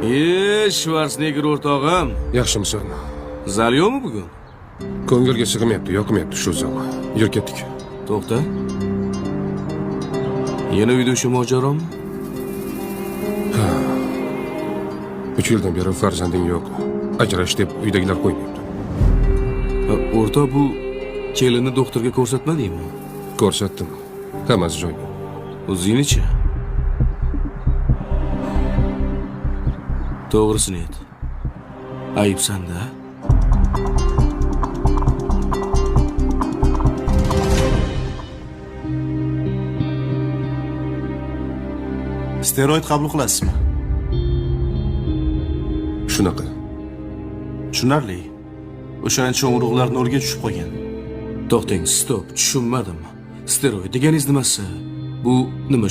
E, Shvarsenegger o'rtog'im. Yaxshimisan? Zal yo'qmi bugun? Ko'ngilga sig'mayapti, yoqmayapti shu zal. Yur, ketdik. To'xta. Yana uyda o'sha mojaromi? 3 yildan beri farzanding yo'q. Ajrash deb uydagilar qo'ymayapti. Ha, o'rtoq, bu kelinni doktorga ko'rsatmadingmi? Ko'rsatdim. Hammasi joyida. O'zingnichi? To'g'risini ayt. Ayb sanda. Steroid qabul qilasizmi? Shunaqa. Tushunarli. O'shaning urug'lar nolga tushib qolgan. To'xtang, stop, tushunmadim. Steroid deganingiz nimasi? Bu nima?